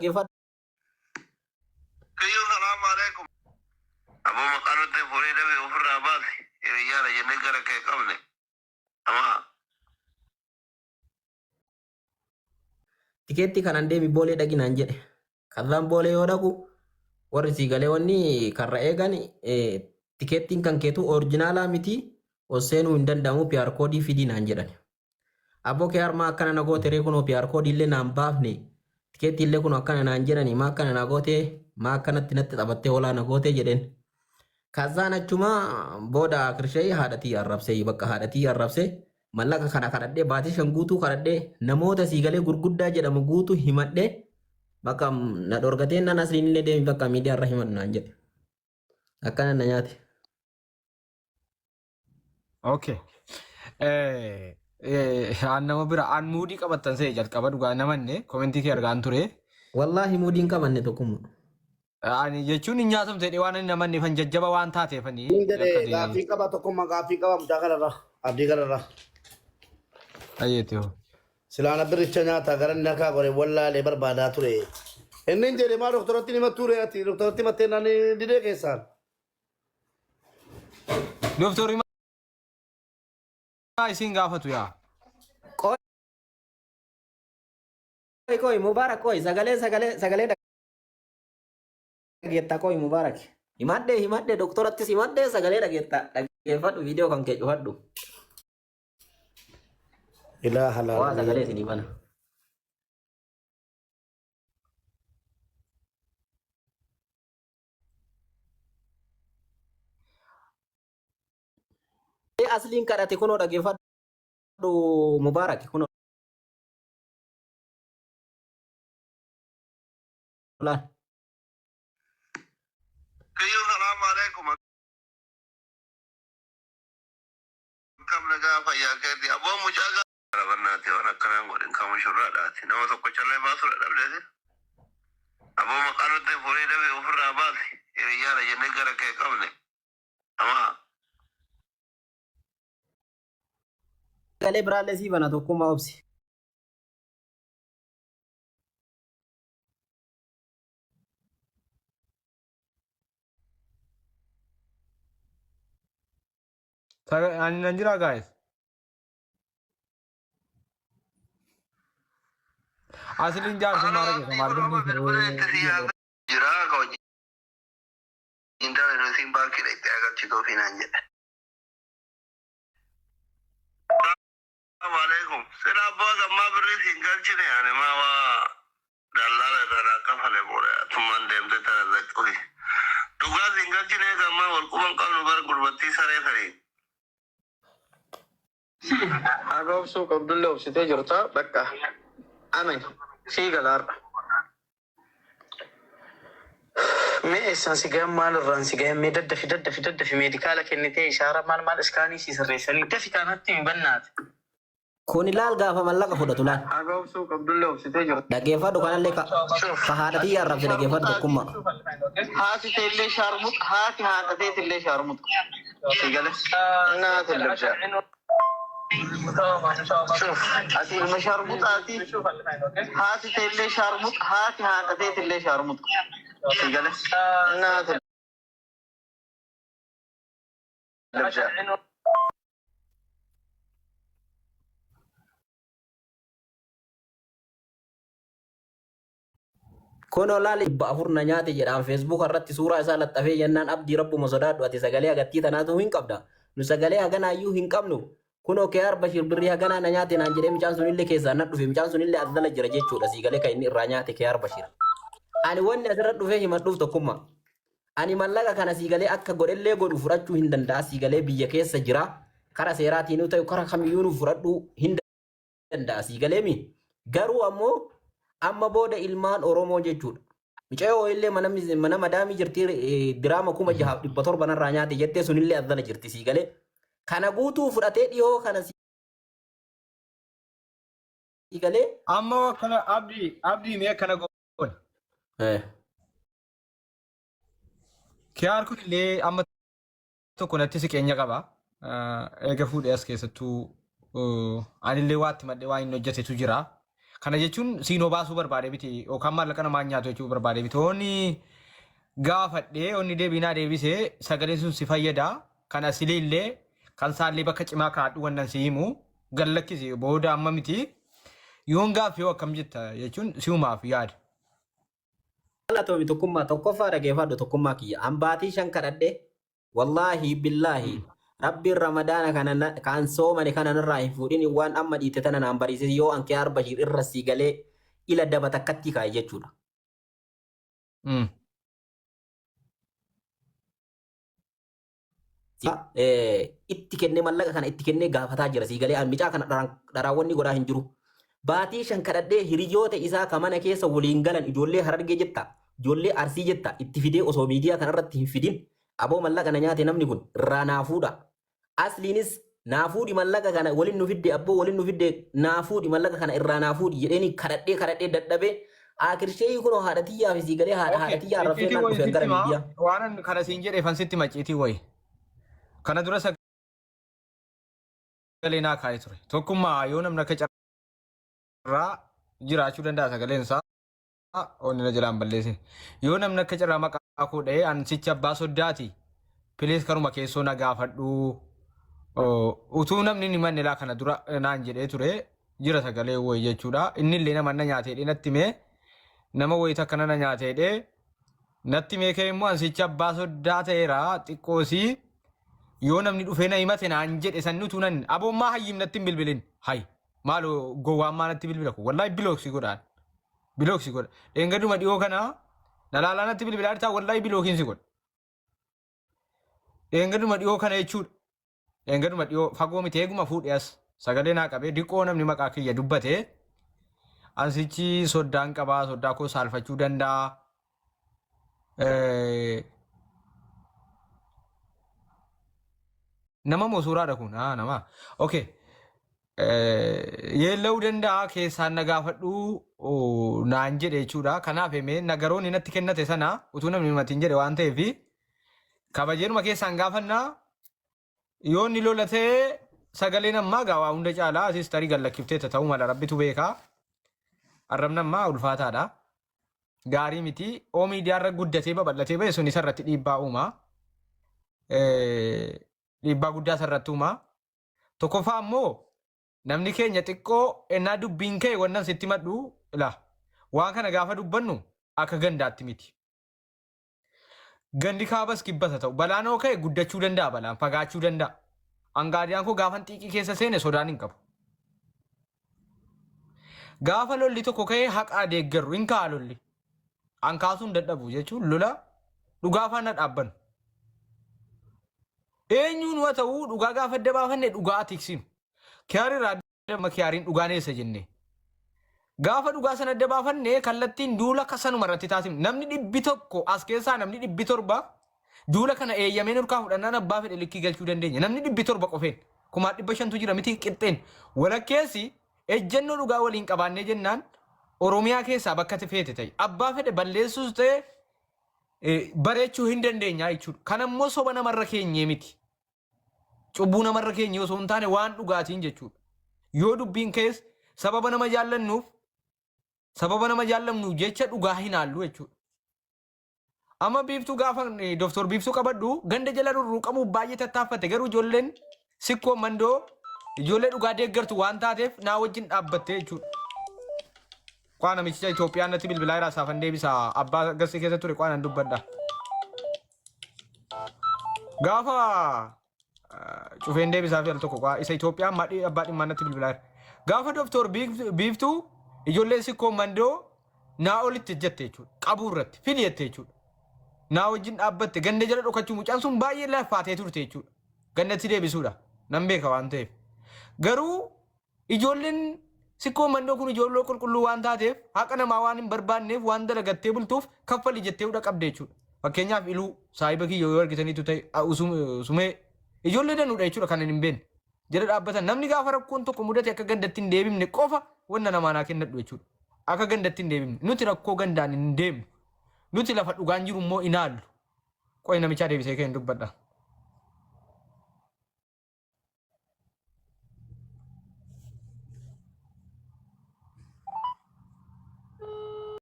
Dhaggeeffadhu. Kiyyuu salaamu alaikum. Aboo maqaa nutti fuudhee dhabe ofirraa baasi. Hiriyyaadha jennee gara kee qabne. Amaa. Tikeettii kanaan deemi boolee dhaqi naan jedhe. Kazaan boolee yoo dhaqu warri sii galee wanni karra eegan tikeettiin kan keetu orijinaalaa miti ol seenuu hin danda'amu PR koodii fidii naan jedhan. Aboo KR maa akkana na goote ree kunoo PR koodii illee naan baafne tikeettii illee kunoo akkana naan jedhani maa akkana na goote maa akkanatti natti taphattee olaa na goote jedheen. Kazaan achuma booda akirshee haadha tiyya arrabsee bakka haadha tiyya arrabsee mallaqa kana kadhadhee baatii 5 guutuu kadhadhee namoota sii galee gurguddaa jedhamu guutuu himadhee bakka na dhorgatee nan asliin illee deemi bakka miidiyaa irra himadhu naan jedhe. Akkana na nyaate. Okay. Eh, An nama bira an muudii qabattan se'e jalqaba dhugaa namanne komentii kee argaan ture. Wallaahi muudiin qabanne tokkummaa. Ani jechuun hin nyaatamte jedhee waan inni namanne fan jajjaba waan taateefani. Hin jedhe gaaffii qaba tokkummaa gaaffii qaba mucaa kanarra abdii kanarra. Ayyeetti hoo. Silaana birricha nyaata gara inni harkaa gore wallaalee barbaadaa ture. Inni hin jedhe maa doktoratti ni mattuu ati doktoratti mattee naan didee keessaan. Doktorri maa isiin gaafatu yaa. Qoy qoy Mubarak qoy sagalee sagalee sagalee dhageetta qoy Mubarak. Himadhee himadhee doktorattis himadhee sagalee dhageetta dhageeffadhu viidiyoo kan kee cufadhu. Ilaa Waa halaalanii. sagalee isinii bana. Asliin kadhate kunoo dhageeffadhu Mubaarak kunoo laal. Kiyyuu salaamu alaikum. Akkam nagaa fayyaa keeti. Aboo mucaa gaara bannaati waan akkanaan godhin kan mushurraadhaati. Nama tokko callee baasuu dadhabdeeti. Aboo maqaa nutti fuudhee dhabe ofirraa baasi. Hiriyyaadha jennee gara kee qabne. Amaa. Sagalee biraallee sii bana tokkummaa obsi. Ani nan jira guys. Asliin jaarsummaa Haaloo argate maal abdii godhuu kun bilbila itti si yaa jira ka wajjin dalagu isiin baankiidha itti agarchituufi naan jedhe. Salaamu alaikum. Sila abbaa gammaa birrii siin galchine ani maa waa dallaala irraa naa kafale booda atummaan deemte tana zaqqofi. Dhugaa siin galchine gammaa wal quban qabnu bar gurbattii saree sanii. Haga obsuu qabdullee obsitee jirta bakka amani sii gala har'a. Mee eessaan si gahan maal irraan si gahan mee daddafi daddafi daddafi meedikaala kennitee ishaara maal maal iskaanii si sirreessanii dafi kaanatti hin bannaate. Kun ilaal gaafa mallaqa fudhatu laal. Haga obsuu qabdullee obsitee jirta. Dhaggeeffadhu kanallee ka ka haadha tiyya arrabse dhaggeeffadhu tokkummaa. Haati teellee shaarmuxa haati haadha teetillee shaarmuxa. Si gale. Naati labda. Shuf ati ilma shaarmuxaati. Haati teellee shaarmuxa haati haadha teetillee shaarmuxa. Si gale. Naati labda. Kunoo laali 400 na nyaate jedhaan feesbuuka irratti suuraa isaa laxxafee jennaan abdii rabbuma sodaadhu ati sagalee agattii tanaatuu hin qabda nu sagalee haganaayyuu hin qabnu kunoo keyaar bashiir birrii haganaa na nyaate naan jedhee mucaan sunillee keessaa na dhufe mucaan sunillee azzala jira jechuudha sii galee kan inni irraa nyaate keyaar bashiir. Ani wanni asirra dhufee himadhuuf tokkummaa. Ani mallaqa kana sii galee akka godhellee godhu fudhachuu hin danda'a sii galee biyya keessa jira kara seeraatiinuu ta'u kara kamiyyuu fudhadhuu hin danda'a sii galee mi garuu ammoo amma booda ilmaan Oromoo jechuudha. Micayoo illee mana mana madaamii jirti diraama 6700 narraa nyaate jettee sunillee azzala jirti sii galee. Kana guutuu fudhatee dhihoo kana sii galee. Amma akkana abdii abdii mee akkana goone. Kiyaar kun illee amma tokko natti siqeenya qaba. Eega fuudhee as keessattuu anillee waatti madhee waan inni hojjetetu jira. Kana jechuun siinoo baasuu barbaade miti yookaan maallaqa namaa nyaatu jechuu barbaade miti. Onni gaafadhee onni deebii naa deebisee sagaleen sun si fayyada. Kan asilii illee kan saallee bakka cimaa kaa'adhu wannan si himu gallakkisi booda amma miti. Yoon gaaffii hoo akkam jetta jechuun si'umaaf yaada. Galatoomi tokkummaa tokkoffaa dhageeffadhu tokkummaa kiyya. An baatii 5 kadhadhe wallaahi billaahi rabbiin ramadaana kana kan soomane kana narraa hin fuudhin waan amma dhiite tana naan bariisis yoo an kiyaar bashiir irra sii galee ila daba takkattii kaa'e jechuudha. Itti kennee mallaqa kana itti kennee gaafataa jira sii galee an micaa kana dharaawwanni godhaa hin jiru. Baatii 5 kadhadhee hiriyoota isaa ka mana keessa waliin galan ijoollee Harargee jetta ijoollee Arsii jetta itti fidee osoo miidiyaa kana irratti hin fidin aboo mallaqa na nyaate namni kun irraa naa fuudha. Asliinis naa fuudhi mallaqa kana walin nu fidde abboo walin nu fidde naa fuudhi mallaqa kana irraa naa fuudhi jedheeni kadhadhee kadhadhee dadhabee aakirsheeyii kunoo haadha tiyyaa fi sii galee haadha haadha Okay, tiyyaa arrabsee icciitii naan wayi dhufeen sitti gara himaa. miidiyaa. Waan an kana siin jedheefan sitti hima icciitii wayi. Kana dura sagalee naa kaa'ee ture. Tokkummaa yoo namni akka carraa jiraachuu danda'a sagaleen isaa onni na jalaan balleessin. Yoo namni akka carraa maqaa koo dha'ee an sichi abbaa soddaati. Please karuma keessoo na gaafadhu. Utuu namni hin himanne laa kana dura naan jedhee ture jira sagalee wayi jechuudha. Inni illee nama na nyaatee dhee natti himee nama wayii takka na nyaatee dhee natti himee ka'e immoo an sichi abbaa soddaa ta'eera xiqqoosii yoo namni dhufee na himate naan jedhe sanni utuu nan aboommaa hayyim natti hin bilbilin hay maaloo gowwaan maa natti bilbila kun wallaahi bilooksi godhaan bilooksi godha dheengaduma dhiyoo kana na laalaa natti bilbilaa jirtaa wallaahi bilookiin si godha dheengaduma dhiyoo kana jechuudha dheengaduma dhiyoo fagoo miti eeguma fuudhe as sagalee naa qabee diqoo namni maqaa kiyya dubbate ansichi soddaan qabaa soddaa koo saalfachuu danda'a. Nama moo suuraadha kun? Ah, nama. Okay. Yeella'uu danda'a keessaan na gaafadhu naan jedhe jechuudha. Kanaaf himee nagaroonni natti kennate sana utuu namni himatiin jedhe waan ta'eef kabajeenuma keessaan gaafannaa yoo inni lola ta'e sagaleen ammaa gaa waa hunda caalaa asis tarii gad lakkifteetta ta'uu mala rabbitu beekaa. Arrabni ammaa ulfaataadha. Gaarii miti. Oo miidiyaarra guddatee babal'atee ba'e sun isarratti dhiibbaa uuma. Dhiibbaa guddaa isarratti uuma. Tokkoffaa ammoo namni keenya xiqqoo ennaa dubbiin ka'e wannan sitti madhu ila waan kana gaafa dubbannu akka gandaatti miti. Gandi kaabas kibbas haa ta'u balaan yoo ka'e guddachuu danda'a balaan fagaachuu danda'a. Angaadiyaan koo gaafan xiiqii keessa seene sodaan hin qabu. Gaafa lolli tokko ka'ee haqaa deeggarru hin ka'a lolli. An kaasuu hin dadhabu jechuun lola dhugaa faana dhaabbannu. Eenyuun haa ta'u dhugaa gaafa adda baafanne dhugaa tiksinu. Kiyaar irraa adda kiyaariin dhugaan eessa jennee. Gaafa dhugaa sana adda baafanne kallattiin duula akka sanuma irratti taasifne. Namni 100 as keessaa namni 700 duula kana eeyyameen nurkaa fudhannaan abbaa fedhe likkii galchuu dandeenya. Namni 700 qofeen kumaa 500tu jira miti qixxeen. Walakkeessi ejjennoo dhugaa waliin qabaannee jennaan Oromiyaa keessaa bakka feete ta'e abbaa fedhe balleessuus ta'e bareechuu hin dandeenya jechuudha. Kana immoo soba namarra keenyee miti. Cubbuu namarra keenyee osoo hin taane waan dhugaatiin jechuudha. Yoo dubbiin kees sababa nama jaallannuuf sababa nama jaallannuuf jecha dhugaa hin haallu jechuudha. Amma biiftuu gaafa doktor biiftuu qabadhu ganda jala rurruuqamuuf baay'ee tattaaffate garuu ijoolleen sikkoo mandoo ijoollee dhugaa deeggartu waan taateef naa wajjin dhaabbatte jechuudha. Qaa namicha Itoophiyaan natti bilbilaa jira saafan deebisa abbaa gassi keessa ture qaa nan dubbadha. Gaafa cufeen deebisaa fi al tokko qaa isa Itoophiyaan madhii abbaa dhimmaa natti bilbilaa jira. Gaafa doktor biiftuu ijoolleen sikkoo mandoo naa olitti jette jechuudha. Qabuu irratti fili jette jechuudha. Naa wajjin dhaabbatte ganda jala dhokachuu mucaan sun baay'ee laffaatee turte jechuudha. Gandatti deebisuudha. Nan beeka waan ta'eef. Garuu Ijoolleen Sikkoo Mandoo kun ijoollee qulqulluu waan taateef haqa namaa waan hin barbaanneef waan dalagattee bultuuf kaffali jettee hudha qabde jechuudha. Fakkeenyaaf Iluu saahiba kiyya yoo argitaniitu ta'e Sumee ijoollee danuudha jechuudha kan hin beekne. Jala dhaabbatan namni gaafa rakkoon tokko mudate akka gandatti hin deebifne qofa wanna namaa naa kennadhu jechuudha. Akka gandatti hin deebifne nuti rakkoo gandaan hin deemnu. Nuti lafa dhugaan jiru immoo hin haallu. Qoy namichaa deebisee kee hin dubbadha.